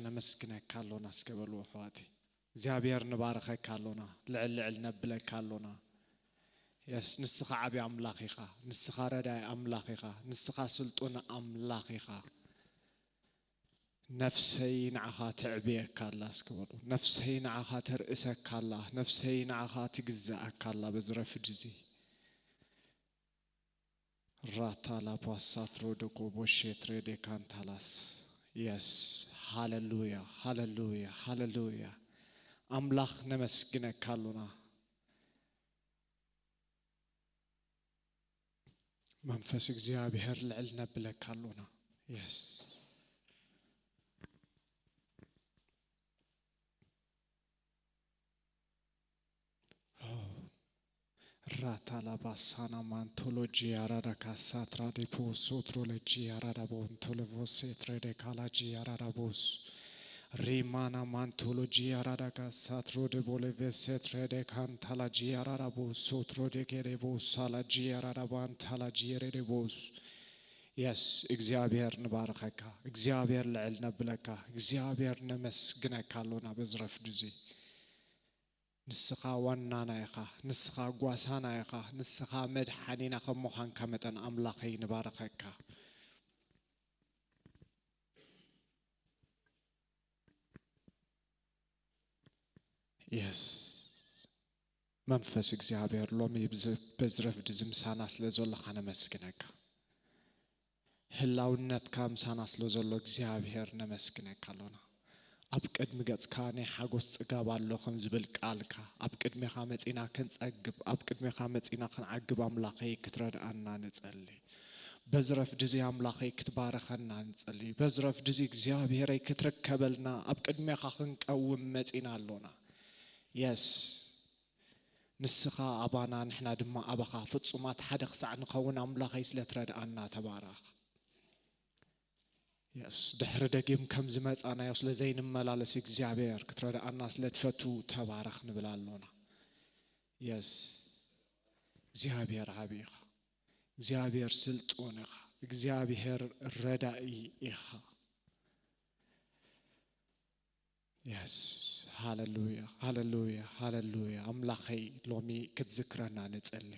ነመስግነካ ኣሎና እስከ በሉ ኣሕዋተይ። እግዚኣብሔር ንባርኸካ ኣሎና፣ ልዕል ልዕል ነብለካ ኣሎና። የስ፣ ንስኻ ዓቢ ኣምላኽ ኢኻ፣ ንስኻ ረዳኢ ኣምላኽ ኢኻ፣ ንስኻ ስልጡን ኣምላኽ ኢኻ። ነፍሰይ ንዓኻ ተዕብየካ ኣላ እስከ በሉ። ነፍሰይ ንዓኻ ተርእሰካ ኣላ፣ ነፍሰይ ንዓኻ ትግዛኣካ ኣላ በዚ ረፍዲ እዚ። ራታላ ቧሳትሮ ደኮ ቦሼትሬ ዴካንታላስ። የስ፣ ሃለሉያ፣ ሃለሉያ፣ ሃለሉያ። ኣምላኽ ነመስግነካ ኣሎና። መንፈስ እግዚኣብሔር ልዕል ነብለካ ኣሎና። የስ። ራታላባሳና ማንቶሎጂ ያራዳ ካሳትራ ዴፖ ሶትሮሎጂ ያራዳ ቦንቶለቮሴ ትሬዴካላጂ ያራዳ ቦስ ሪማና ማንቶሎጂ ያራዳ ካሳትሮ ደቦሌቬሴ ትሬዴካንታላጂ ያራዳ ቦስ ሶትሮ ዴኬዴቦሳላጂ ያራዳ ባንታላጂ የሬዴቦስ። የስ፣ እግዚኣብሔር ንባርኸካ፣ እግዚኣብሔር ልዕል ነብለካ፣ እግዚኣብሔር ነመስግነካ ኣሎና በዚ ረፍዲ እዚ። ንስኻ ዋናና ኢኻ፣ ንስኻ ጓሳና ኢኻ፣ ንስኻ መድሓኒና ከም ምዃንካ መጠን ኣምላኸይ ንባርኸካ። የስ፣ መንፈስ እግዚኣብሔር ሎሚ ብዚ-፣ በዚ ረፍዲ እዚ ምሳና ስለ ዘሎኻ ነመስግነካ። ህላውነትካ ምሳና ስለ ዘሎ እግዚኣብሔር ነመስግነካ ኣሎና። ኣብ ቅድሚ ገጽካ ናይ ሓጎስ ጽጋብ ኣሎ ከም ዝብል ቃልካ፣ ኣብ ቅድሜኻ መጺና ክንጸግብ፣ ኣብ ቅድሜኻ መጺና ክንዓግብ ኣምላኸይ ክትረድኣና ንጸሊ። በዚ ረፍዲ እዚ ኣምላኸይ ክትባርኸና ንጸሊ። በዚ ረፍዲ እዚ እግዚኣብሔረይ ክትርከበልና ኣብ ቅድሜኻ ክንቀውም መጺና ኣሎና። የስ፣ ንስኻ ኣባና ንሕና ድማ ኣባኻ ፍጹማት ሓደ ክሳዕ ንኸውን ኣምላኸይ ስለ ትረድኣና ተባረኽ። የስ፣ ድሕሪ ደጊም ከም ዝመጻናዮ ስለ ዘይንመላለስ እግዚኣብሔር ክትረድኣና ስለ ትፈቱ ተባረኽ ንብል ኣሎና። የስ፣ እግዚኣብሔር ዓቢ ኢኻ። እግዚኣብሔር ስልጡን ኢኻ። እግዚኣብሔር ረዳኢ ኢኻ። የስ፣ ሃለሉያ፣ ሃለሉያ፣ ሃለሉያ። ኣምላኸይ ሎሚ ክትዝክረና ንጸሊ።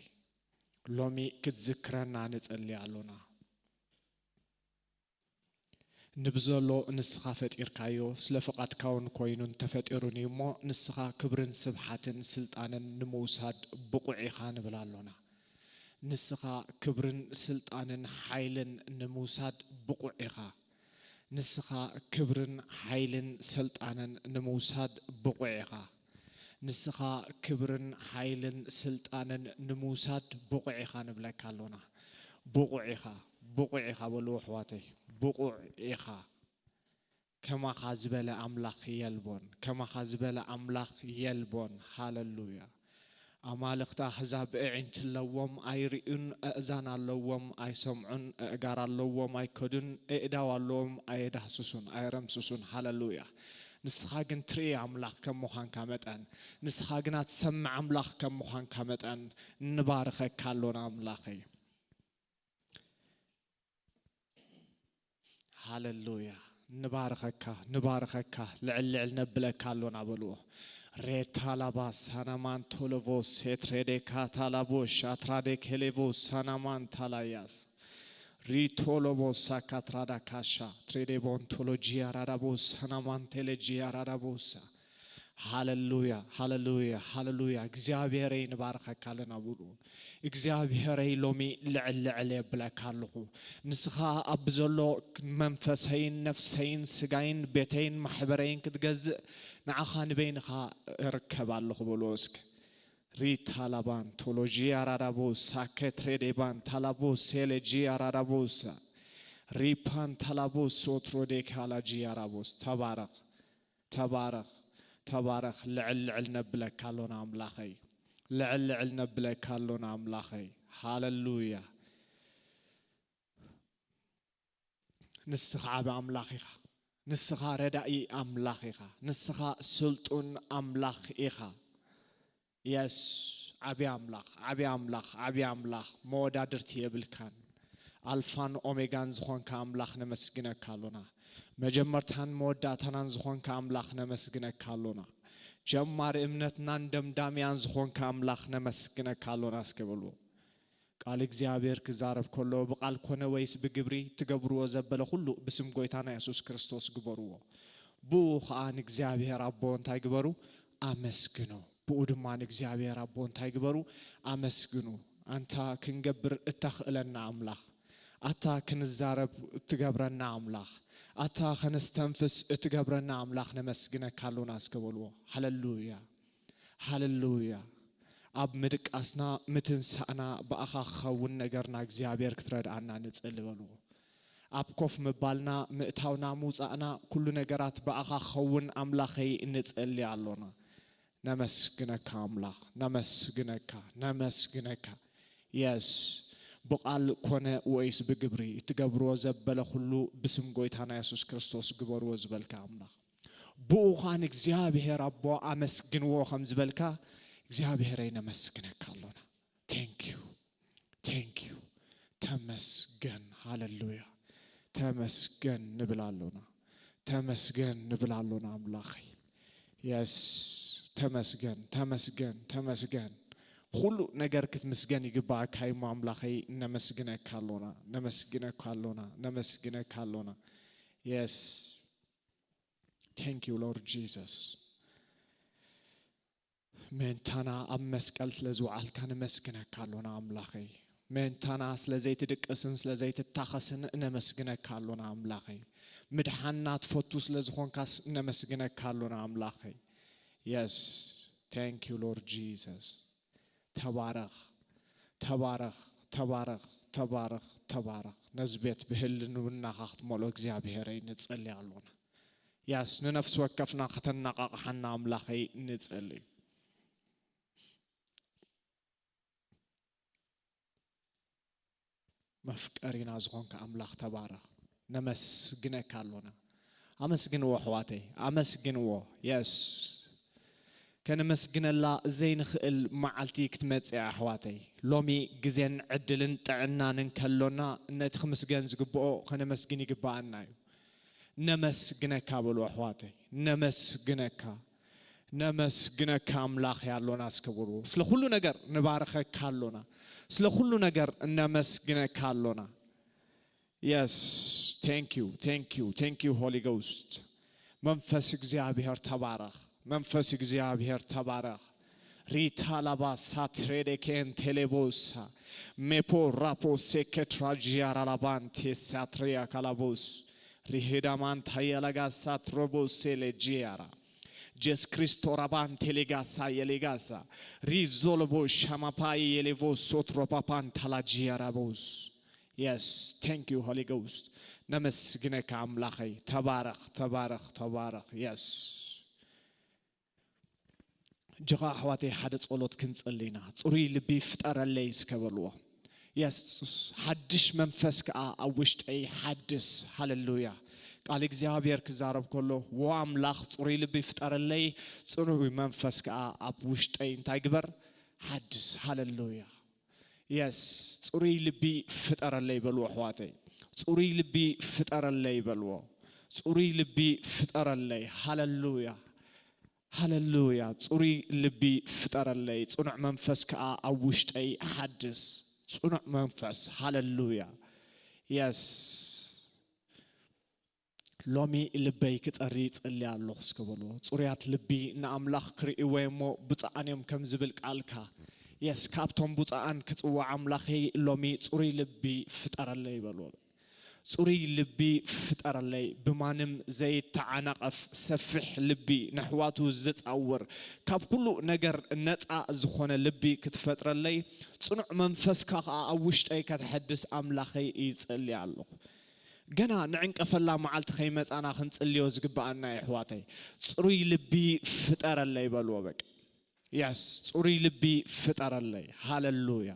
ሎሚ ክትዝክረና ንጸሊ ኣሎና። ንብዘሎ ንስኻ ፈጢርካዮ፣ ስለ ፍቓድካ እውን ኮይኑ እንተፈጢሩን እዩ እሞ፣ ንስኻ ክብርን ስብሓትን ስልጣንን ንምውሳድ ብቑዕ ኢኻ ንብል ኣሎና። ንስኻ ክብርን ስልጣንን ሓይልን ንምውሳድ ብቑዕ ኢኻ። ንስኻ ክብርን ሓይልን ስልጣንን ንምውሳድ ብቑዕ ኢኻ። ንስኻ ክብርን ሓይልን ስልጣንን ንምውሳድ ብቑዕ ኢኻ ንብለካ ኣሎና። ብቑዕ ኢኻ፣ ብቑዕ ኢኻ በልዎ ኣሕዋተይ፣ ብቑዕ ኢኻ። ከማኻ ዝበለ ኣምላኽ የልቦን፣ ከማኻ ዝበለ ኣምላኽ የልቦን። ሃለሉያ። ኣማልኽቲ ኣህዛብ ኣዒንቲ ኣለዎም፣ ኣይርእዩን፣ ኣእዛን ኣለዎም፣ ኣይሰምዑን፣ ኣእጋር ኣለዎም፣ ኣይከዱን፣ ኣእዳው ኣለዎም፣ ኣየዳህስሱን፣ ኣይረምስሱን። ሃለሉያ። ንስኻ ግን ትርኢ ኣምላኽ ከም ምዃንካ መጠን፣ ንስኻ ግና ትሰምዕ ኣምላኽ ከም ምዃንካ መጠን፣ ንባርኸካ ኣሎና ኣምላኸይ። ሃለሉያ። ንባርኸካ፣ ንባርኸካ፣ ልዕል ልዕል ነብለካ ኣሎና በልዎ። ሬታላባ ሳናማን ቶሎቮ ሴትሬዴካ ታላቦ ሻትራዴ ኬሌቮ ሳናማን ታላያስ ሪቶሎቦ ሳካትራዳ ካሻ ትሬዴቦን ቶሎጂ ያራዳቦ ሳናማን ቴሌጂ ያራዳቦሳ። ሃለሉያ፣ ሃለሉያ፣ ሃለሉያ። እግዚኣብሔረይ ንባርኸካ ኣለና ብሉ። እግዚኣብሔረይ ሎሚ ልዕል ልዕል የብለካ ኣለኹ። ንስኻ ኣብ ዘሎ መንፈሰይን ነፍሰይን ስጋይን ቤተይን ማሕበረይን ክትገዝእ ንዓኻ ንበይንኻ እርከብ ኣለኹ በልዎ እስከ። ሪታ ላባን ቶሎጂ ኣራዳቦሳ ኬትሬዴባን ታላቦ ሴሌጂ ኣራዳቦሳ ሪፓን ታላቦስ ኦትሮዴ ካላጂ ኣራቦስ። ተባረኽ፣ ተባረኽ፣ ተባረኽ። ልዕል ልዕል ነብለካ ኣሎና ኣምላኸይ፣ ልዕል ልዕል ነብለካ ኣሎና ኣምላኸይ። ሃለሉያ። ንስኻ ዓቢ ኣምላኽ ኢኻ። ንስኻ ረዳኢ ኣምላኽ ኢኻ። ንስኻ ስልጡን ኣምላኽ ኢኻ። የስ፣ ዓቢ ኣምላኽ፣ ዓቢ ኣምላኽ፣ ዓቢ ኣምላኽ፣ መወዳድርቲ የብልካን። ኣልፋን ኦሜጋን ዝኾንካ ኣምላኽ ነመስግነካ ኣሎና። መጀመርታን መወዳእታናን ዝኾንካ ኣምላኽ ነመስግነካ ኣሎና። ጀማሪ እምነትናን ደምዳምያን ዝኾንካ ኣምላኽ ነመስግነካ ኣሎና እስከ በልዎ። ቃል እግዚኣብሔር ክዛረብ ከሎ ብቓል ኮነ ወይስ ብግብሪ ትገብርዎ ዘበለ ኩሉ ብስም ጎይታና የሱስ ክርስቶስ ግበርዎ። ብኡ ኸኣ ንእግዚኣብሔር ኣቦ እንታይ ግበሩ? ኣመስግኑ። ብኡ ድማ ንእግዚኣብሔር ኣቦ እንታይ ግበሩ? ኣመስግኑ። ኣንታ ክንገብር እተኽእለና ኣምላኽ፣ ኣታ ክንዛረብ እትገብረና ኣምላኽ፣ ኣታ ከነስተንፍስ እትገብረና ኣምላኽ ነመስግነካ ኣሎና እስከ በልዎ። ሃለሉያ፣ ሃለሉያ። ኣብ ምድቃስና ምትንሳእና ብኣኻ ክኸውን ነገርና እግዚኣብሔር ክትረድኣና ንጽሊ በልዎ። ኣብ ኮፍ ምባልና ምእታውና ምውጻእና ኩሉ ነገራት ብኣኻ ክኸውን ኣምላኸይ ንጸሊ ኣሎና። ነመስግነካ ኣምላኽ፣ ነመስግነካ፣ ነመስግነካ። የስ፣ ብቓል ኮነ ወይስ ብግብሪ እትገብርዎ ዘበለ ኩሉ ብስም ጎይታና የሱስ ክርስቶስ ግበርዎ ዝበልካ ኣምላኽ፣ ብኡ ኸኣ ንእግዚኣብሔር ኣቦ ኣመስግንዎ ከም ዝበልካ እግዚኣብሔረይ ነመስግነካ ኣሎና። Thank you፣ thank you። ተመስገን፣ ሃለሉያ። ተመስገን ንብል ኣሎና፣ ተመስገን ንብል ኣሎና ኣምላኸይ። የስ፣ ተመስገን፣ ተመስገን፣ ተመስገን። ብኹሉ ነገር ክትምስገን ይግባእካ እሞ ኣምላኸይ፣ ነመስግነካ ኣሎና፣ ነመስግነካ ኣሎና፣ ነመስግነካ ኣሎና። የስ፣ thank you Lord Jesus። ምእንታና ኣብ መስቀል ስለ ዝወዓልካ ነመስግነካ ኣሎና ኣምላኸይ። ምእንታና ስለ ዘይትድቅስን ስለ ዘይትታኸስን ነመስግነካ ኣሎና ኣምላኸይ። ምድሓንና ትፈቱ ስለ ዝኾንካስ ነመስግነካ ኣሎና ኣምላኸይ። የስ፣ thank you Lord Jesus። ተባረኽ፣ ተባረኽ፣ ተባረኽ፣ ተባረኽ፣ ተባረኽ። ነዚ ቤት ብህልውናኻ ክትመልኦ እግዚኣብሔረይ ንጸሊ ኣሎና። ያስ፣ ንነፍሲ ወከፍና ከተነቓቕሓና ኣምላኸይ ንጸሊ። መፍቀሪና ዝኾንካ ኣምላኽ ተባረኽ። ነመስግነካ ኣሎና። ኣመስግንዎ ኣሕዋተይ፣ ኣመስግንዎ። የስ፣ ከነመስግነላ ዘይንኽእል መዓልቲ ክትመጽእ እያ ኣሕዋተይ። ሎሚ ግዜን ዕድልን ጥዕናን እንከሎና ነቲ ክምስገን ዝግብኦ ከነመስግን ይግብኣና እዩ። ነመስግነካ በሉ ኣሕዋተይ፣ ነመስግነካ፣ ነመስግነካ ኣምላኽ ያሎና እስከ በሉ። ስለ ኩሉ ነገር ንባርኸካ ኣሎና፣ ስለ ኩሉ ነገር ነመስግነካ ኣሎና። የስ፣ thank you፣ thank you፣ thank you Holy Ghost። መንፈስ እግዚኣብሔር ተባረኽ፣ መንፈስ እግዚኣብሔር ተባረኽ። ሪታ ላባ ሳትሬዴ ኬንቴሌቦሳ ሜፖ ራፖ ሴኬትራጂያራ ላባንቴ ሳትሪያ ካላቦስ ሪሄዳማንታ የለጋሳ ትሮቦ ሴሌጂያራ ጀስ ክሪስቶ ራባንቴ ሌጋሳ የሌጋሳ ሪዞሎቦ ሻማፓይ የሌቮ ሶትሮፓፓንታ ላጂያራቦስ። የስ፣ thank you Holy Ghost። ነመስግነካ ኣምላኸይ። ተባረኽ፣ ተባረኽ፣ ተባረኽ። የስ። ጅኻ ኣሕዋተይ ሓደ ጸሎት ክንጸሊ ኢና። ጽሩይ ልቢ ፍጠረለይ እስከ በልዎ። የስ፣ ሓድሽ መንፈስ ከኣ ኣብ ውሽጠይ ሓድስ። ሃለሉያ። ቃል እግዚኣብሔር ክዛረብ ከሎ፣ "ዎ ኣምላኽ ጽሩይ ልቢ ፍጠረለይ፣ ጽሩይ መንፈስ ከኣ ኣብ ውሽጠይ እንታይ ግበር? ሓድስ።" ሃለሉያ። የስ፣ ጽሩይ ልቢ ፍጠረለይ በልዎ ኣሕዋተይ። ጽሩይ ልቢ ፍጠረለይ በልዎ። ጽሩይ ልቢ ፍጠረለይ። ሃለሉያ። ሃለሉያ። ጽሩይ ልቢ ፍጠረለይ፣ ጽኑዕ መንፈስ ከኣ ኣብ ውሽጠይ ሓድስ። ጽኑዕ መንፈስ። ሃለሉያ። የስ። ሎሚ ልበይ ክጸሪ ይጸሊ ኣለኹ እስከ በልዎ። ጽሩያት ልቢ ንኣምላኽ ክርእይዎ እሞ ብፁዓን እዮም ከም ዝብል ቃልካ። የስ፣ ካብቶም ብፁዓን ክጽዋዕ ኣምላኸይ ሎሚ ጽሩይ ልቢ ፍጠረለይ በልዎ። ጽሩይ ልቢ ፍጠረለይ፣ ብማንም ዘይተዓናቐፍ ሰፊሕ ልቢ፣ ነሕዋቱ ዝጻውር፣ ካብ ኩሉ ነገር ነጻ ዝኾነ ልቢ ክትፈጥረለይ፣ ጽኑዕ መንፈስካ ኸኣ ኣብ ውሽጠይ ከተሐድስ ኣምላኸይ ይጸሊ ኣለኹ። ገና ንዕንቀፈላ መዓልቲ ከይመጻና ክንጽልዮ ዝግብኣና እዩ ኣሕዋተይ። ጽሩይ ልቢ ፍጠረለይ በልዎ በቃ። የስ፣ ጽሩይ ልቢ ፍጠረለይ። ሃለሉያ።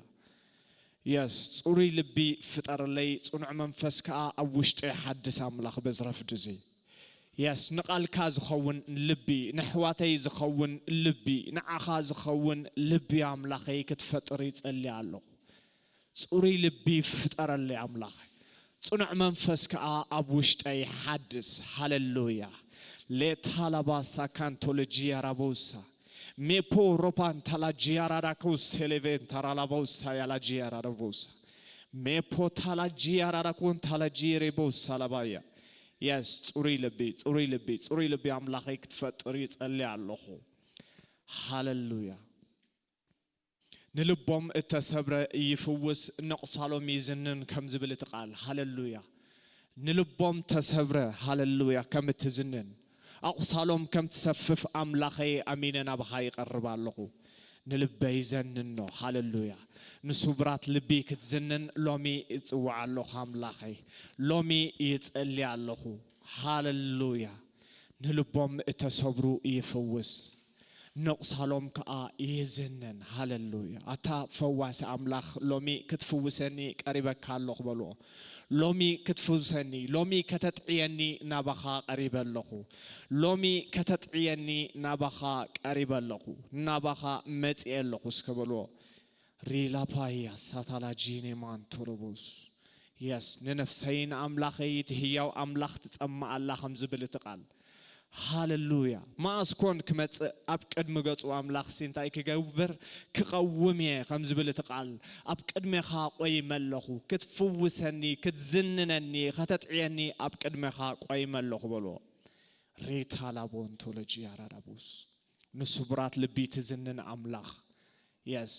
የስ፣ ጽሩይ ልቢ ፍጠረለይ፣ ጽኑዕ መንፈስ ከኣ ኣብ ውሽጠይ ሓድስ ኣምላኽ በዚ ረፍዲ እዚ። የስ፣ ንቓልካ ዝኸውን ልቢ፣ ንኣሕዋተይ ዝኸውን ልቢ፣ ንዓኻ ዝኸውን ልቢ ኣምላኸይ ክትፈጥር ይጸሊ ኣለኹ። ጽሩይ ልቢ ፍጠረለይ ኣምላኸይ። ጽኑዕ መንፈስ ከኣ ኣብ ውሽጠይ ሓድስ። ሃሌሉያ። ሌታላባሳ ካንቶሎጂ ያራቦሳ ሜፖ ሮፓን ታላጂ ያራዳኮ ሴሌቬን ታራላቦሳ ያላጂ ያራዳቦሳ ሜፖ ታላጂ ያራዳኮን ታላጂ ሬቦሳ ላባያ። የስ ጽሩይ ልቢ፣ ጽሩይ ልቢ፣ ጽሩይ ልቢ ኣምላኸይ ክትፈጥር ይጸሊ ኣለኹ። ሃሌሉያ። ንልቦም እተሰብረ ይፍውስ፣ ነቑሳሎም ይዝንን ከም ዝብል እቲ ቃል። ሃሌሉያ። ንልቦም ተሰብረ፣ ሃሌሉያ፣ ከም እትዝንን፣ ኣቑሳሎም ከም ትሰፍፍ ኣምላኸይ ኣሚነ ናባኻ ይቐርብ ኣለኹ። ንልበይ ዘንኖ፣ ሃሌሉያ። ንስቡራት ልቢ ክትዝንን ሎሚ እጽውዕ ኣለኹ ኣምላኸይ። ሎሚ ይጸሊ ኣለኹ። ሃሌሉያ። ንልቦም እተሰብሩ ይፍውስ፣ ነቑሳሎም ከኣ ይዝንን። ሃሌሉያ። ኣታ ፈዋሲ ኣምላኽ፣ ሎሚ ክትፍውሰኒ ቀሪበካ ኣለኹ በልዎ። ሎሚ ክትፍውሰኒ፣ ሎሚ ከተጥዕየኒ ናባኻ ቀሪበ ኣለኹ። ሎሚ ከተጥዕየኒ ናባኻ ቀሪበ ኣለኹ። ናባኻ መጺኤ ኣለኹ እስከ በልዎ። ሪላፓያ ሳታላጂኔ ማንቶሎቦስ። የስ፣ ንነፍሰይ ንኣምላኸይ እቲ ህያው ኣምላኽ ትጸምእ ኣላ ከም ዝብል እቲ ቃል። ሃሌሉያ። መኣስ ኮን ክመጽእ ኣብ ቅድሚ ገጹ ኣምላኽሲ እንታይ ክገብር ክቐውም እየ ከም ዝብል እቲ ቃል። ኣብ ቅድሜኻ ቆይመ ኣለኹ፣ ክትፍውሰኒ፣ ክትዝንነኒ፣ ከተጥዕየኒ ኣብ ቅድሜኻ ቆይመ ኣለኹ በልዎ። ሪታ ላቦንቶሎጂ ኣራዳቡስ። ንስቡራት ልቢ ትዝንን ኣምላኽ። የስ፣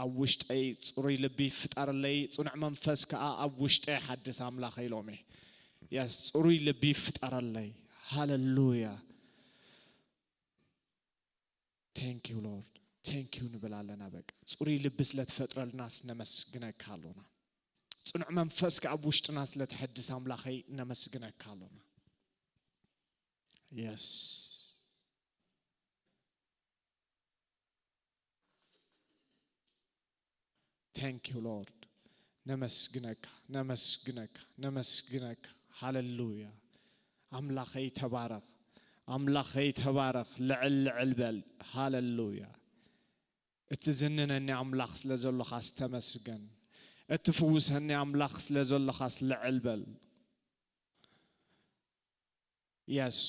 ኣብ ውሽጠይ ጽሩይ ልቢ ፍጠረለይ፣ ጽኑዕ መንፈስ ከኣ ኣብ ውሽጠይ ሓድስ ኣምላኸይ ኢሎሜ። የስ፣ ጽሩይ ልቢ ፍጠረለይ። ሃሌሉያ። Thank you Lord, thank you ንብል ኣለና። በቃ ጽሩይ ልቢ ስለ ትፈጥረልናስ ነመስግነካ ኣሎና። ጽኑዕ መንፈስ ከኣ ኣብ ውሽጥና ስለ ተሐድስ ኣምላኸይ ነመስግነካ ኣሎና። የስ። Thank you Lord። ነመስግነካ፣ ነመስግነካ፣ ነመስግነካ። ሃሌሉያ። ኣምላኸይ ተባረኽ፣ ኣምላኸይ ተባረኽ። ልዕል ልዕል በል። ሃሌሉያ። እትዝንነኒ ኣምላኽ ስለ ዘሎኻስ ተመስገን። እትፍውሰኒ ኣምላኽ ስለ ዘሎኻስ ልዕል በል። የስ፣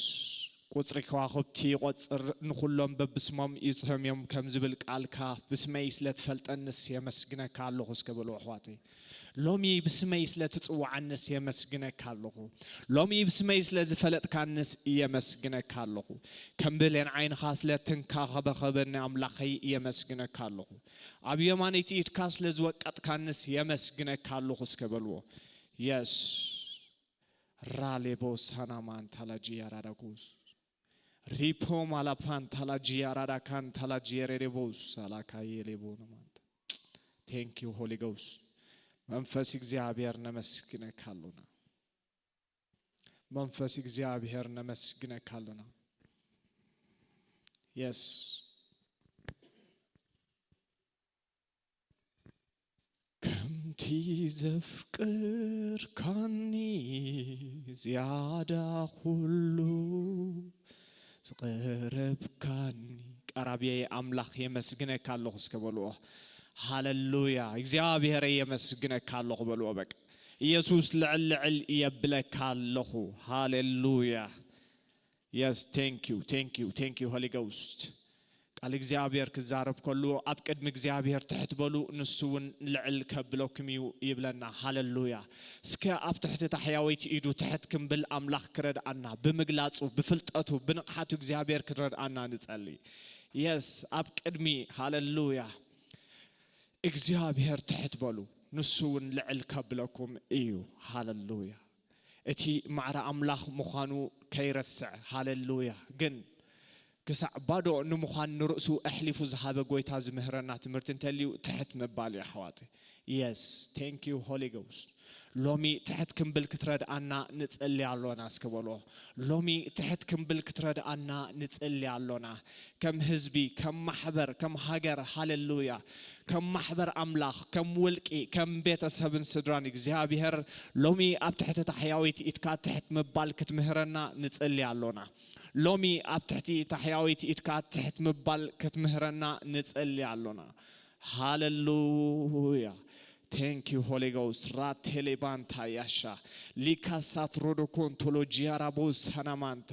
ቁጽሪ ከዋኽብቲ ይቖጽር፣ ንኹሎም በብስሞም ይጽሕም እዮም ከም ዝብል ቃልካ፣ ብስመይ ስለ ትፈልጠንስ የመስግነካ ኣለኹ እስከ በሉ ኣሕዋተይ። ሎሚ ብስመይ ስለ ትጽውዓንስ የመስግነካ ኣለኹ። ሎሚ ብስመይ ስለ ዝፈለጥካንስ የመስግነካ ኣለኹ። ከም ብሌን ዓይንኻ ስለ ትንካኸበኸበኒ ኣምላኸይ የመስግነካ ኣለኹ። ኣብ የማነይቲ ኢድካ ስለ ዝወቀጥካንስ የመስግነካ ኣለኹ እስከ በልዎ። የስ። ራሌቦ ሳናማን ታላጂ ያራዳጉስ ሪፖ ማላፓን ታላጂ ያራዳካን ታላጂ የሬሬቦስ ሳላካዬ ሌቦ ነማንታ። Thank you Holy Ghost። መንፈስ እግዚኣብሔር ነመስግነካ ኣሎና። መንፈስ እግዚኣብሔር ነመስግነካ ኣሎና። የስ። ከምቲ ዘፍቅርካኒ ዝያዳ ኩሉ ዝቐረብካኒ። ቀራብየይ ኣምላኽ የመስግነካ ኣለኹ እስከ በልዎ። ሃሌሉያ። እግዚኣብሔረይ የመስግነካ ኣለኹ በልዎ። በቃ ኢየሱስ ልዕል ልዕል የብለካ ኣለኹ። ሃሌሉያ። የስ። Thank you, thank you, thank you Holy Ghost። ቃል እግዚኣብሔር ክዛረብ ከሉ ኣብ ቅድሚ እግዚኣብሔር ትሕት በሉ፣ ንሱ እውን ልዕል ከብለኩም እዩ ይብለና። ሃሌሉያ። እስከ ኣብ ትሕቲ ታሕያወይቲ ኢዱ ትሕት ክንብል ኣምላኽ ክረድኣና፣ ብምግላጹ፣ ብፍልጠቱ፣ ብንቕሓቱ እግዚኣብሔር ክረድኣና ንጸሊ። የስ፣ ኣብ ቅድሚ፣ ሃሌሉያ፣ እግዚኣብሔር ትሕት በሉ፣ ንሱ እውን ልዕል ከብለኩም እዩ። ሃሌሉያ። እቲ ማዕረ ኣምላኽ ምዃኑ ከይረስዕ። ሃሌሉያ። ግን ክሳዕ ባዶ ንምዃን ንርእሱ ኣሕሊፉ ዝሃበ ጎይታ ዝምህረና ትምህርቲ እንተልዩ ትሕት ምባል እዩ ኣሕዋተይ። የስ። Thank you Holy Ghost። ሎሚ ትሕት ክንብል ክትረድኣና ንጸሊ ኣሎና እስከ በሎ። ሎሚ ትሕት ክንብል ክትረድኣና ንጸሊ ኣሎና። ከም ህዝቢ፣ ከም ማሕበር፣ ከም ሃገር፣ ሃሌሉያ፣ ከም ማሕበር ኣምላኽ፣ ከም ውልቂ፣ ከም ቤተሰብን ስድራን እግዚኣብሔር ሎሚ ኣብ ትሕቲ ታሕያወይቲ ኢድካ ትሕት ምባል ክትምህረና ንጸሊ ኣሎና። ሎሚ ኣብ ትሕቲ ታሕያወይቲ ኢድካ ትሕት ምባል ክትምህረና ንጸሊ ኣሎና። ሃሌሉያ። Thank you, Holy Ghost. Ratelebanta yasha. Likasat rodokontoሎጂያ ራቦስ ሃናማንታ።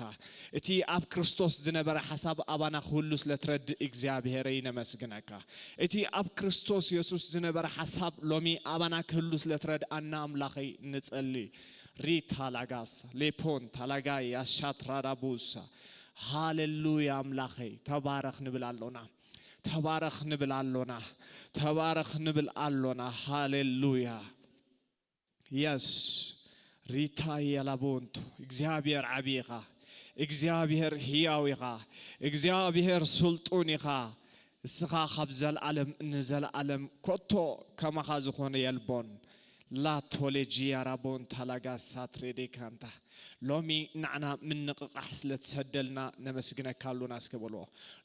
እቲ ኣብ ክርስቶስ ዝነበረ ሓሳብ ኣባና ክህሉ ስለ ትረድእ እግዚኣብሔረይ ነመስግነካ። እቲ ኣብ ክርስቶስ የሱስ ዝነበረ ሓሳብ ሎሚ ኣባና ክህሉ ስለ ትረድኣና ኣምላኸይ ንጸሊ። ሪታ ላጋስ ሌፖን ታላጋይ ያሻት ራዳቡሳ። ሃሌሉያ ኣምላኸይ ተባረኽ ንብል ኣሎና። ተባረኽ ንብል ኣሎና። ተባረኽ ንብል ኣሎና። ሃሌሉያ። የስ ሪታ የላቦንቶ። እግዚኣብሔር ዓብዪ ኢኻ። እግዚኣብሔር ህያው ኢኻ። እግዚኣብሔር ስልጡን ኢኻ። እስኻ ካብ ዘለኣለም ንዘለኣለም ኮቶ ከማኻ ዝኾነ የልቦን። ላቶሌጂ ያራቦን ታላጋ ሳትሬዴ ካንታ። ሎሚ ንዓና ምንቕቓሕ ስለ ትሰደልና ነመስግነካ ኣሎና እስከ በልዎ።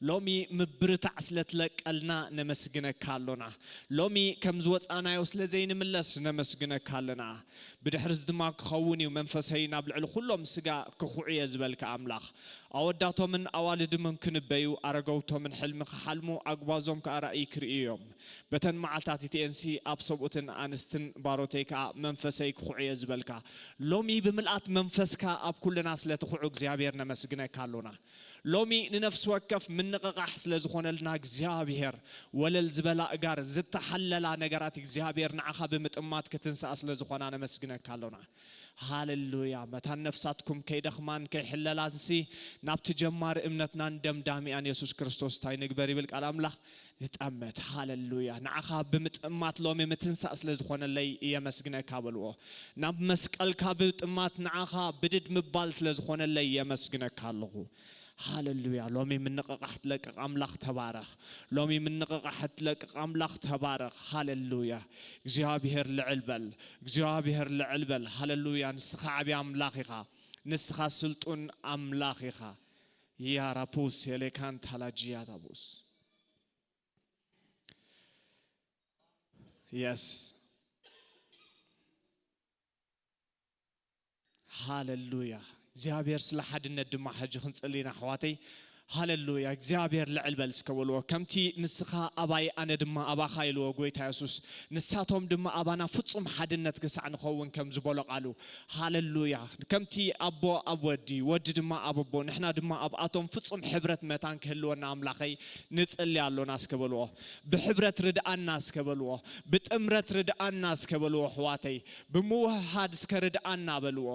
ሎሚ ምብርታዕ ስለ ትለቀልና ነመስግነካ ኣሎና። ሎሚ ከም ዝወጻናዮ ስለ ዘይንምለስ ነመስግነካ ኣለና። ብድሕርዚ ድማ ክኸውን እዩ መንፈሰይ ናብ ልዕሊ ኩሎም ስጋ ክኹዕየ ዝበልካ ኣምላኽ። ኣወዳቶምን ኣዋልድምን ክንበዩ፣ ኣረገውቶምን ሕልሚ ክሓልሙ፣ ኣጉባዞም ከኣ ራእይ ክርእዩ እዮም። በተን መዓልታት እቲኤንሲ ኣብ ሰብኡትን ኣንስትን ባሮተይ ከኣ መንፈሰይ ክኹዕየ ዝበልካ። ሎሚ ብምልኣት መንፈስካ ኣብ ኩልና ስለ ትኹዑ እግዚኣብሔር ነመስግነካ ኣሎና። ሎሚ ንነፍሲ ወከፍ ምንቕቓሕ ስለ ዝኾነልና እግዚኣብሔር፣ ወለል ዝበላ እጋር ዝተሓለላ ነገራት እግዚኣብሔር ንዓኻ ብምጥማት ክትንስኣ ስለ ዝኾና ነመስግነካ ኣሎና። ሃሌሉያ። መታን ነፍሳትኩም ከይደኽማን ከይሕለላንሲ ናብቲ ጀማሪ እምነትናን ደምዳሚኣን የሱስ ክርስቶስ እንታይ ንግበር ይብል ቃል ኣምላኽ? ንጠምት። ሃሌሉያ። ንዓኻ ብምጥማት ሎሚ ምትንሳእ ስለ ዝኾነለይ የመስግነካ በልዎ። ናብ መስቀልካ ብምጥማት ንዓኻ ብድድ ምባል ስለ ዝኾነለይ የመስግነካ ኣለኹ። ሃሌሉያ። ሎሚ ምንቕቓሕ ትለቅቕ ኣምላኽ ተባረኽ። ሎሚ ምንቕቓሕ ትለቅቕ ኣምላኽ ተባረኽ። ሃሌሉያ። እግዚኣብሔር ልዕል በል። እግዚኣብሔር ልዕል በል። ሃሌሉያ። ንስኻ ዓብዪ ኣምላኽ ኢኻ። ንስኻ ስልጡን ኣምላኽ ኢኻ። ያራፑስ የሌካን ታላጂያ ዳቡስ። የስ። ሃሌሉያ። እግዚኣብሔር ስለ ሓድነት ድማ ሕጂ ክንጽሊ ኢና ኣሕዋተይ። ሃሌሉያ። እግዚኣብሔር ልዕል በል እስከ በልዎ። ከምቲ ንስኻ ኣባይ ኣነ ድማ ኣባኻ ኢልዎ ጎይታ የሱስ፣ ንሳቶም ድማ ኣባና ፍጹም ሓድነት ክሳዕ ንኸውን ከም ዝበሎ ቃሉ። ሃሌሉያ። ከምቲ ኣቦ ኣብ ወዲ፣ ወዲ ድማ ኣብ ኣቦ፣ ንሕና ድማ ኣብኣቶም ፍጹም ሕብረት መታን ክህልወና ኣምላኸይ ንጽሊ ኣሎና እስከ በልዎ። ብሕብረት ርድኣና እስከ በልዎ። ብጥምረት ርድኣና እስከ በልዎ ኣሕዋተይ። ብምውህሃድ እስከ ርድኣና በልዎ።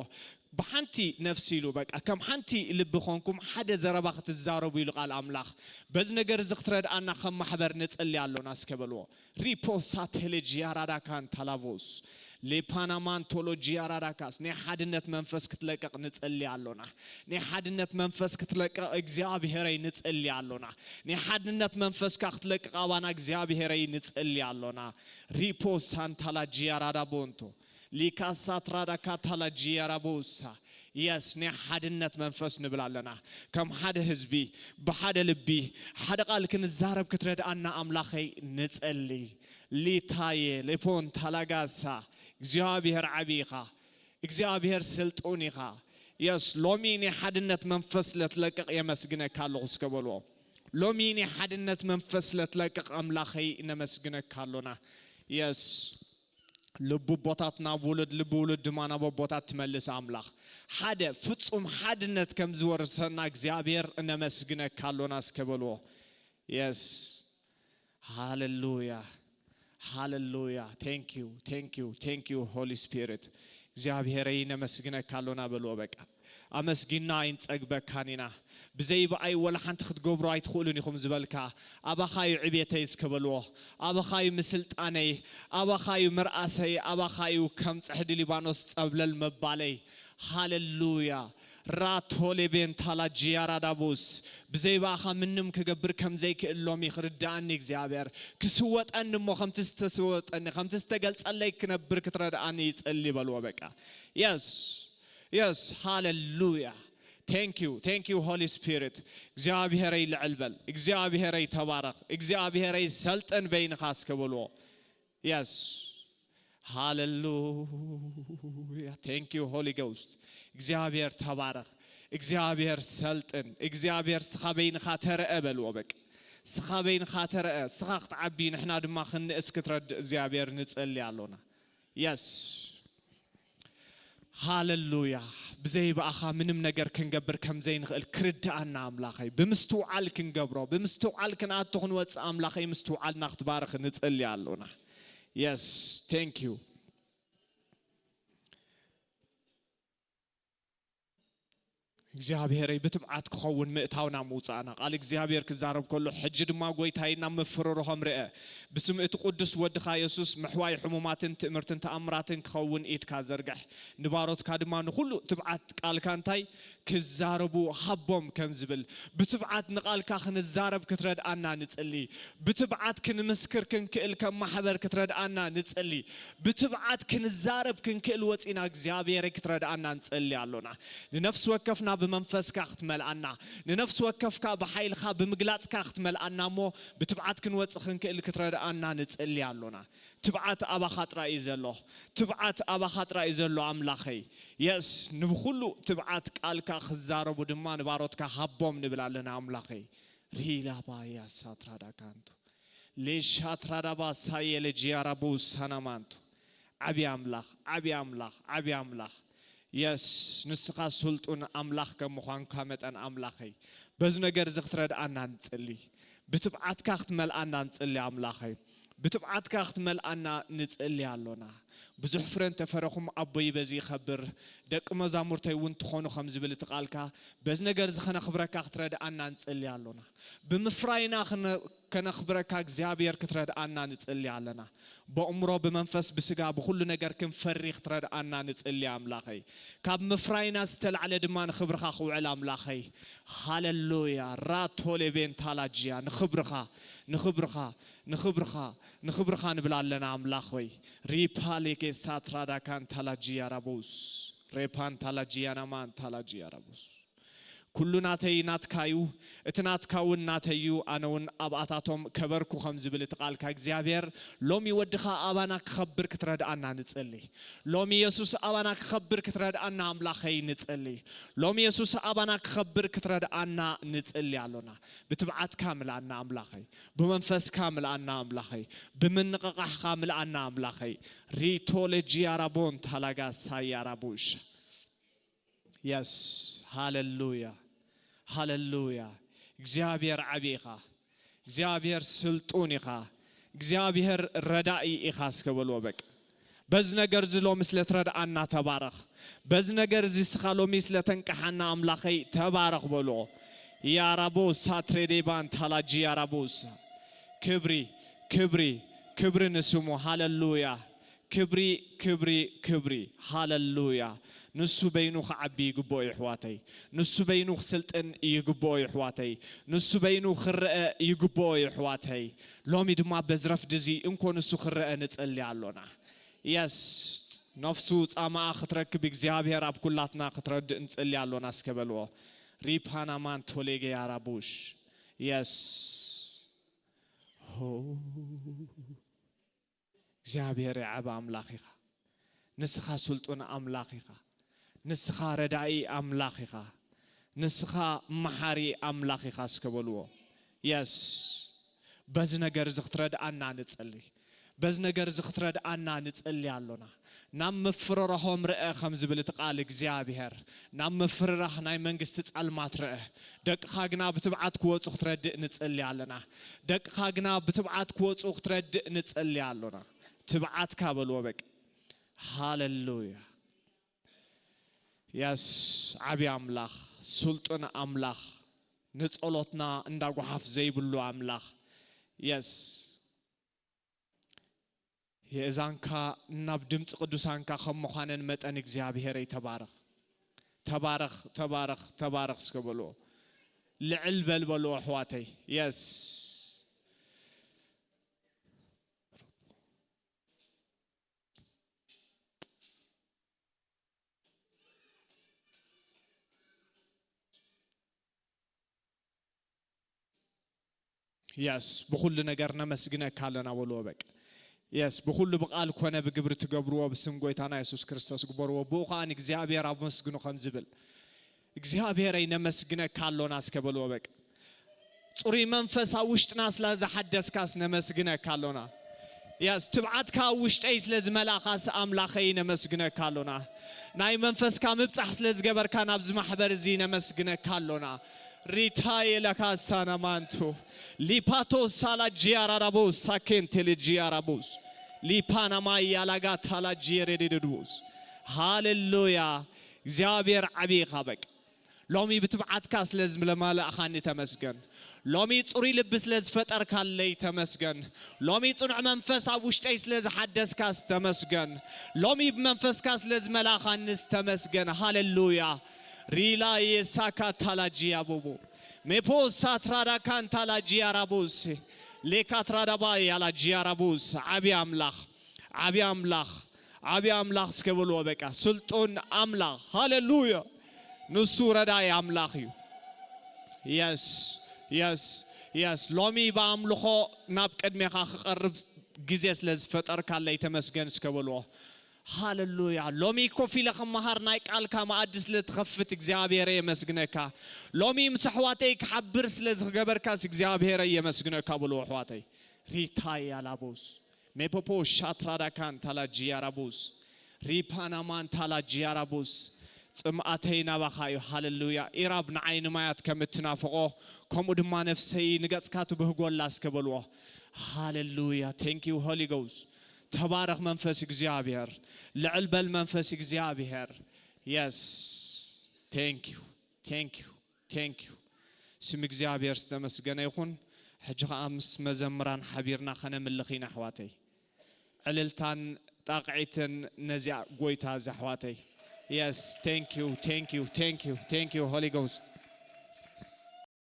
ብሓንቲ ነፍሲ ኢሉ በቃ ከም ሓንቲ ልቢ ኾንኩም ሓደ ዘረባ ክትዛረቡ ኢሉ ቃል ኣምላኽ። በዚ ነገር እዚ ክትረድኣና ከም ማሕበር ንጽሊ ኣሎና እስከ በልዎ። ሪፖሳ ቴሌጂ ያራዳካን ታላቮስ ሌፓናማንቶሎጂ ያራዳካስ ናይ ሓድነት መንፈስ ክትለቅቕ ንጽሊ ኣሎና። ናይ ሓድነት መንፈስ ክትለቅቕ እግዚኣብሔረይ ንጽሊ ኣሎና። ናይ ሓድነት መንፈስካ ክትለቅቕ ኣባና እግዚኣብሔረይ ንጽሊ ኣሎና። ሪፖሳንታላጂ ያራዳ ቦንቶ ሊካሳትራዳ ካታላጂ ያራቦሳ። የስ ናይ ሓድነት መንፈስ ንብል ኣለና። ከም ሓደ ህዝቢ ብሓደ ልቢ ሓደ ቃል ክንዛረብ ክትረድኣና ኣምላኸይ ንጸሊ። ሊታየ ሌፖን ታላጋሳ። እግዚኣብሔር ዓብዪ ኢኻ። እግዚኣብሔር ስልጡን ኢኻ። የስ ሎሚ ናይ ሓድነት መንፈስ ለትለቅቕ የመስግነካ ኣለኹ እስከ በልዎ። ሎሚ ናይ ሓድነት መንፈስ ለትለቅቕ ኣምላኸይ ነመስግነካ ኣሎና። የስ ልቢ ኣቦታት ናብ ውሉድ፣ ልቢ ውሉድ ድማ ናብ ኣቦታት ትመልስ ኣምላኽ። ሓደ ፍጹም ሓድነት ከም ዝወርሰና እግዚኣብሔር እነመስግነካ ኣሎና እስከ በልዎ። የስ ሃሌሉያ፣ ሃሌሉያ። Thank you, thank you, thank you, Holy Spirit. እግዚኣብሔረይ ነመስግነካ ኣሎና በልዎ። በቃ ኣመስጊና ኣይንጸግበካን ኢና። ብዘይ ብኣይ ወላ ሓንቲ ክትገብሩ ኣይትኽእሉን ኢኹም ዝበልካ፣ ኣባኻ እዩ ዕቤተይ እስከ በልዎ። ኣባኻ እዩ ምስልጣነይ፣ ኣባኻ እዩ ምርኣሰይ፣ ኣባኻ እዩ ከም ጽሕዲ ሊባኖስ ጸብለል ምባለይ። ሃሌሉያ። ራቶ ሌቤን ታላጂ ያራዳቡስ። ብዘይ ብኣኻ ምንም ክገብር ከም ዘይክእል ሎሚ ክርድኣኒ እግዚኣብሔር። ክስወጠኒ እሞ ከምቲ ዝተስወጠኒ፣ ከምቲ ዝተገልጸለይ ክነብር ክትረድኣኒ ይጸሊ በልዎ በቃ። የስ፣ የስ፣ ሃሌሉያ። Thank you, thank you, Holy Spirit. እግዚኣብሔረይ ልዕል በል፣ እግዚኣብሔረይ ተባረኽ፣ እግዚኣብሔረይ ሰልጥን በይንኻ እስከ በልዎ። የስ፣ ሃሌሉያ። Thank you, Holy Ghost. እግዚኣብሔር ተባረኽ፣ እግዚኣብሔር ሰልጥን፣ እግዚኣብሔር ስኻ በይንኻ ተረአ በልዎ በቃ። ስኻ በይንኻ ተረአ፣ ስኻ ክትዓቢ፣ ንሕና ድማ ክንእስ ክትረድእ እግዚኣብሔር ንጸሊ ኣሎና። የስ። ሃለሉያ። ብዘይ ብኣኻ ምንም ነገር ክንገብር ከም ዘይንኽእል ክርድኣና ኣምላኸይ። ብምስትውዓል ክንገብሮ፣ ብምስትውዓል ክንኣቱ ክንወጽእ ኣምላኸይ ምስትውዓልና ክትባርኽ ንጸሊ ኣሎና። የስ። Thank you። እግዚኣብሔረይ ብትብዓት ክኸውን ምእታውና ምውፃእና። ቃል እግዚኣብሔር ክዛረብ ከሎ፣ ሕጂ ድማ ጎይታይ ናብ ምፍርርሆም ርአ። ብስም እቲ ቅዱስ ወድኻ የሱስ ምሕዋይ ሕሙማትን ትእምርትን ተኣምራትን ክኸውን ኢድካ ዘርግሕ። ንባሮትካ ድማ ንኹሉ ትብዓት ቃልካ እንታይ ክዛረቡ ሃቦም ከም ዝብል፣ ብትብዓት ንቓልካ ክንዛረብ ክትረድኣና ንጽሊ። ብትብዓት ክንምስክር ክንክእል ከም ማሕበር ክትረድኣና ንጽሊ። ብትብዓት ክንዛረብ ክንክእል ወጺና እግዚኣብሔር ክትረድኣና ንጸሊ ኣሎና። ንነፍሲ ወከፍና ብመንፈስካ ክትመልኣና፣ ንነፍሲ ወከፍካ ብሓይልካ ብምግላጽካ ክትመልኣና እሞ ብትብዓት ክንወጽእ ክንክእል ክትረድኣና ንጸሊ ኣሎና። ትብዓት ኣባኻ ጥራይ እዩ ዘሎ። ትብዓት ኣባኻ ጥራይ እዩ ዘሎ ኣምላኸይ። የስ፣ ንብኹሉ ትብዓት ቃልካ ክዛረቡ ድማ ንባሮትካ ሃቦም ንብል ኣለና ኣምላኸይ። ሪላባያ ሳትራዳ ካንቱ ሌሻትራዳባ ሳየለ ጂያራቡ ሳናማንቱ። ዓብዪ ኣምላኽ፣ ዓብዪ ኣምላኽ፣ ዓብዪ ኣምላኽ። የስ፣ ንስኻ ስልጡን ኣምላኽ ከም ምዃንካ መጠን ኣምላኸይ፣ በዚ ነገር እዚ ክትረድኣና ንጽሊ። ብትብዓትካ ክትመልኣና ንጽሊ ኣምላኸይ። ብትብዓትካ ክትመልኣና ንጽሊ ኣሎና። ብዙሕ ፍረ እንተፈረኹም ኣቦይ በዚ ይኸብር፣ ደቂ መዛሙርተይ እውን ትኾኑ ከም ዝብል እቲ ቃልካ፣ በዚ ነገር እዚ ከነኽብረካ ክትረድኣና ንጽሊ ኣሎና። ብምፍራይና ክነ-፣ ከነኽብረካ እግዚኣብሔር ክትረድኣና ንጽሊ ኣለና። በእምሮ ብመንፈስ ብስጋ ብኹሉ ነገር ክንፈሪ ክትረድኣና ንጽሊ ኣምላኸይ። ካብ ምፍራይና ዝተላዕለ ድማ ንኽብርኻ ክውዕል ኣምላኸይ። ሃለሉያ። ራቶሌቤን ታላጅያ ንኽብርኻ፣ ንኽብርኻ፣ ንኽብርኻ፣ ንኽብርኻ ንብል ኣለና ኣምላኽ ሆይ። ሪፓሌኬ ሳትራዳካን ታላጅያ ራቦስ ሬፓን ታላጅያ ናማን ታላጅያ ራቦስ። ኩሉ ናተይ ናትካ እዩ፣ እቲ ናትካ እውን ናተይ እዩ፣ ኣነ እውን ኣብኣታቶም ከበርኩ ከም ዝብል እቲ ቃልካ እግዚኣብሔር፣ ሎሚ ወድኻ ኣባና ክኸብር ክትረድኣና ንጽሊ። ሎሚ የሱስ ኣባና ክኸብር ክትረድኣና ኣምላኸይ ንጽሊ። ሎሚ የሱስ ኣባና ክኸብር ክትረድኣና ንጽሊ ኣሎና። ብትብዓትካ ምልኣና ኣምላኸይ፣ ብመንፈስካ ምልኣና ኣምላኸይ፣ ብምንቕቓሕኻ ምልኣና ኣምላኸይ። ሪቶሌጂ ኣራቦን ታላጋ ሳይ ኣራቦሽ። የስ። ሃለሉያ፣ ሃለሉያ። እግዚኣብሔር ዓቢ ኢኻ። እግዚኣብሔር ስልጡን ኢኻ። እግዚኣብሔር ረዳኢ ኢኻ እስከ በልዎ በቃ። በዚ ነገር እዚ ሎሚ ስለ ትረድኣና ተባረኽ። በዚ ነገር እዚ ስኻ ሎሚ ስለ ተንቅሓና ኣምላኸይ ተባረኽ በልዎ። ያራቦ ሳትሬዴባን ታላጂ ያራቦስ። ክብሪ፣ ክብሪ፣ ክብሪ ንስሙ። ሃለሉያ። ክብሪ፣ ክብሪ፣ ክብሪ። ሃለሉያ። ንሱ በይኑ ክዓቢ ይግብኦ እዩ ኣሕዋተይ። ንሱ በይኑ ክስልጥን ይግብኦ እዩ ኣሕዋተይ። ንሱ በይኑ ክረአ ይግብኦ እዩ ኣሕዋተይ። ሎሚ ድማ በዚ ረፍዲ እዚ እንኮ ንሱ ክረአ ንጸሊ ኣሎና። የስ፣ ነፍሱ ጻማኣ ክትረክብ እግዚኣብሔር ኣብ ኩላትና ክትረድእ ንጸሊ ኣሎና እስከ በልዎ። ሪፓናማን ቶሌጌ ያራቡሽ። የስ። ሆ። እግዚኣብሔር የዓቢ ኣምላኽ ኢኻ። ንስኻ ስልጡን ኣምላኽ ኢኻ። ንስኻ ረዳኢ ኣምላኽ ኢኻ። ንስኻ መሓሪ ኣምላኽ ኢኻ እስከ በልዎ። የስ። በዚ ነገር እዚ ክትረድኣና ንጸሊ። በዚ ነገር እዚ ክትረድኣና ንጸሊ ኣሎና። ናብ ምፍርራሆም ርአ ከም ዝብል እቲ ቃል እግዚኣብሔር። ናብ ምፍርራህ ናይ መንግስቲ ጸልማት ርአ። ደቅኻ ግና ብትብዓት ክወጹ ክትረድእ ንጸሊ ኣለና። ደቅኻ ግና ብትብዓት ክወጹ ክትረድእ ንጸሊ ኣሎና። ትብዓትካ በልዎ በቃ። ሃለሉያ። የስ፣ ዓቢ ኣምላኽ፣ ስልጡን ኣምላኽ፣ ንጸሎትና እንዳ ጓሓፍ ዘይብሉ ኣምላኽ። የስ። የእዛንካ ናብ ድምፂ ቅዱሳንካ ከም ምዃነን መጠን እግዚኣብሔረይ ተባረኽ። ተባረኽ፣ ተባረኽ፣ ተባረኽ እስከ በልዎ። ልዕል በል በልዎ ኣሕዋተይ። የስ። የስ፣ ብኹሉ ነገር ነመስግነካ ኣለና በልዎ በቃ። የስ፣ ብኹሉ ብቃል ኮነ ብግብሪ ትገብርዎ ብስም ጎይታና የሱስ ክርስቶስ ግበርዎ። ብኡ ኸኣ ንእግዚኣብሔር ኣመስግኑ ከም ዝብል፣ እግዚኣብሔረይ ነመስግነካ ኣሎና እስከ በልዎ በቃ። ጽሩይ መንፈስ ኣብ ውሽጥና ስለ ዝሓደስካስ ነመስግነካ ኣሎና። የስ ትብዓትካ ኣብ ውሽጠይ ስለ ዝመላኻስ ኣምላኸይ ነመስግነካ ኣሎና። ናይ መንፈስካ ምብጻሕ ስለ ዝገበርካ ናብዚ ማሕበር እዚ ነመስግነካ ኣሎና። ሪታየ ለካ ሳናማንቱ ሊፓቶ ሳላ ጂያራራቦስ ሳኬንቴ ለጂያራቦስ ሊፓናማ ያላጋ ታላ ጂሬዴድድቦስ። ሃሌሉያ። እግዚኣብሔር ዓብዪ ኢኻ። በቃ ሎሚ ብትብዓትካ ስለ ዝመላእኻኒ ተመስገን። ሎሚ ጽሩይ ልቢ ስለ ዝፈጠርካለይ ተመስገን። ሎሚ ጽኑዕ መንፈስ ኣብ ውሽጠይ ስለ ዝሓደስካስ ተመስገን። ሎሚ ብመንፈስካ ስለ ዝመላእኻንስ ተመስገን። ሃሌሉያ። ሪላ የሳካ ታላጂ ያቦቦ ሜፖ ሳትራዳ ካን ታላጂ ያራቦስ ሌካ ትራዳባ ያላጂ ያራቦስ ዓቢ ኣምላኽ ዓቢ ኣምላኽ ዓቢ ኣምላኽ እስከ በልዎ። በቃ ስልጡን ኣምላኽ። ሃሌሉያ። ንሱ ረዳይ ኣምላኽ እዩ። የስ የስ የስ ሎሚ ብኣምልኾ ናብ ቅድሜኻ ክቐርብ ግዜ ስለ ዝፈጠርካለይ ተመስገን እስከ በልዎ። ሃሌሉያ። ሎሚ ኮፍ ኢለ ክመሃር ናይ ቃልካ መኣዲ ስለ ትኸፍት እግዚኣብሔር የመስግነካ። ሎሚ ምስ ኣሕዋተይ ክሓብር ስለ ዝገበርካስ እግዚኣብሔር የመስግነካ በልዎ ኣሕዋተይ። ሪታይ ኣላቦስ ሜፖፖ ሻትራዳካን ታላጂ ያራቡስ ሪፓናማን ታላጂ ያራቡስ ጽምኣተይ ናባኻ እዩ። ሃሌሉያ። ኢራብ ንዓይ ንማያት ከም እትናፍቖ ከምኡ ድማ ነፍሰይ ንገጽካ ትብህጎላ እስከ በልዎ። ሃሌሉያ። Thank you Holy Ghost። ተባረኽ መንፈስ እግዚኣብሔር። ልዕል በል መንፈስ እግዚኣብሔር። Yes. Thank you. Thank you. Thank you. ስም እግዚኣብሔር ዝተመስገነ ይኹን። ሕጂ ኸዓ ምስ መዘምራን ሓቢርና ኸነምልኽ ኢና ኣሕዋተይ። ዕልልታን ጣቕዒትን ነዚኣ ጎይታ እዚ ኣሕዋተይ። Yes, thank you, thank you, thank you, thank you Holy Ghost.